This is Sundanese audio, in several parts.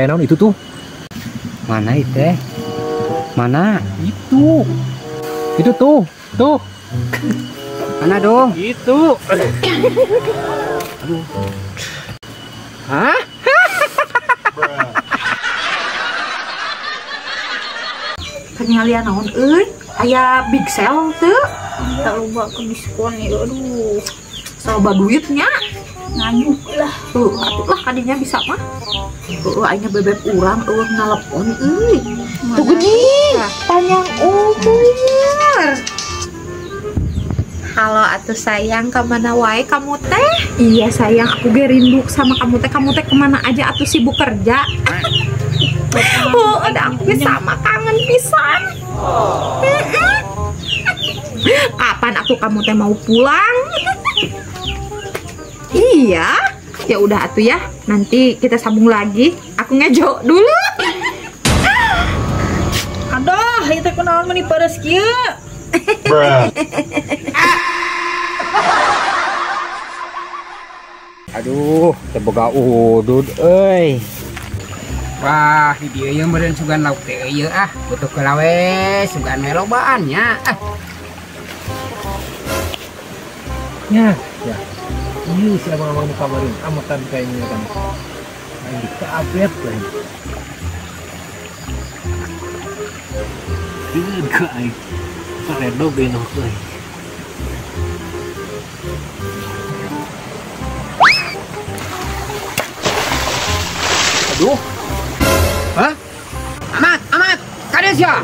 Kayak naon itu tuh? Mana itu? Mana? Itu. Itu tuh. Tuh. Mana dong? Itu. Aduh. Hah? Kenyalian naon euy? Aya big sale teu? Tak lupa ke diskon ya, aduh. Soba duitnya. Nganyuk lah. Tuh, atuh lah kadinya bisa mah. Heeh, aingnya bebek urang eueuh ngalepon euy. Tuh geuning, panjang umur. Halo atuh sayang, kemana wae kamu teh? Iya sayang, aku ge rindu sama kamu teh. Kamu teh kemana aja atuh sibuk kerja? Oh, ada aku ge sama kangen pisan. Kapan aku kamu teh mau pulang? Iya, ya udah atuh ya. Nanti kita sambung lagi. Aku ngejo dulu. Aduh, ieu teh kunaon meuni peres kieu? Aduh, teu boga udud euy. Wah, di dieu ieu meureun sugan lauk teh ieu ah, butuh heula we sugan we lobaan nya. Ah. Ya, ya. Ini si abang-abang muka baru, amatan kayaknya kan. Main di kabet lagi. Ini kok aing. Paredo benok euy. Aduh. Hah? Amat, amat. Kades ya.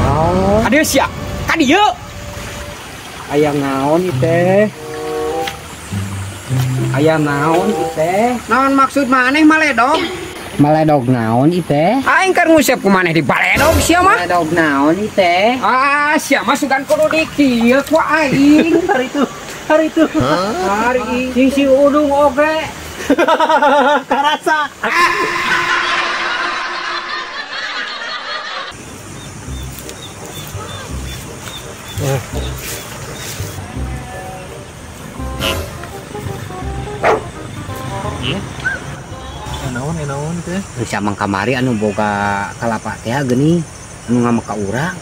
Oh. Kades ya. Kadieu. Aya naon teh? Aya naon teh? Naon maksud maneh maledog? Maledog naon teh? Aing keur ngusep ku maneh di baledog sia mah. Maledog naon teh? Ah, sia mah sugan kudu dikieu ku aing. Hari itu, hari itu. Hari sing si udung oge. Karasa. Naon teh? Geus amang kamari anu boga kalapa teh geuning anu ngamek ka urang.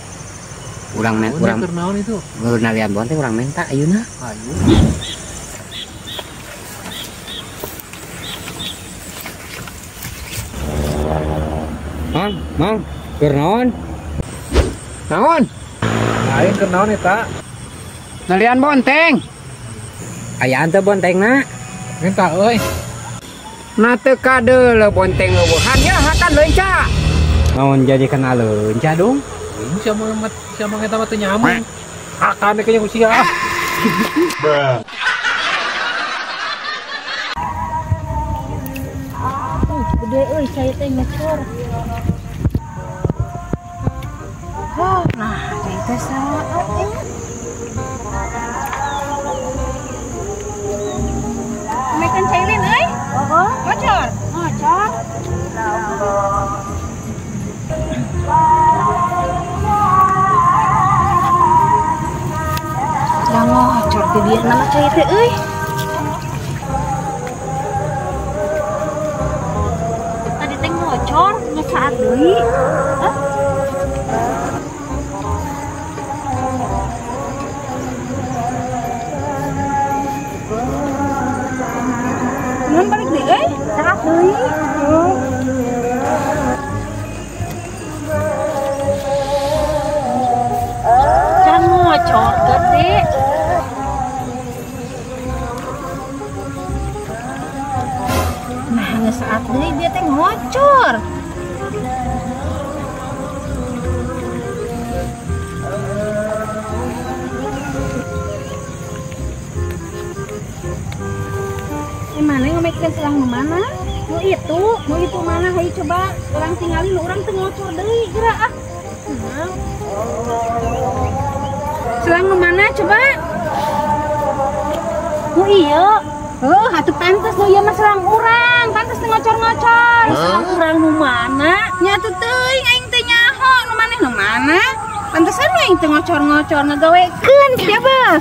Urang men urang keur naon itu? Keur nalian bonteng urang menta ayeuna. Ayo. Mang, mang, keur naon? Naon? Aing keur naon eta? Nalian bonteng. Ayaan teh bontengna? Minta euy. Na teu kadeuleu bonteng eueuhan ya hakan leunca. Naon jadi kana leunca dong? Ini siapa siapa eta mah teu nyaman. Hakan kayaknya ku sia. Bruh. Gede euy cai teh ngecor. Oh, nah cai teh saat ya. Makan cailin euy. Oh, ngocor. Ngocor. Lah ngocor teh dia nama cai teh euy. Tadi teh ngocor ngesaat deui. Hah? Nun balik deui euy. Saat deui. Can ngocor gede. Nah, geus saat deui dia teh ngocor. Mana ngomekeun selang nu mana? Nu itu mana hayu coba urang tingali nu urang teu ngocor deui geura ah. Nah. Selang nu mana coba? Nu ieu. Heuh, atuh pantes nu ieu mah selang urang, pantes teu ngocor-ngocor. Selang urang nu mana? Nya atuh teuing aing teu nyaho nu maneh nu mana? Pantesan aing teu ngocor-ngocor ngagawekeun sia beuh.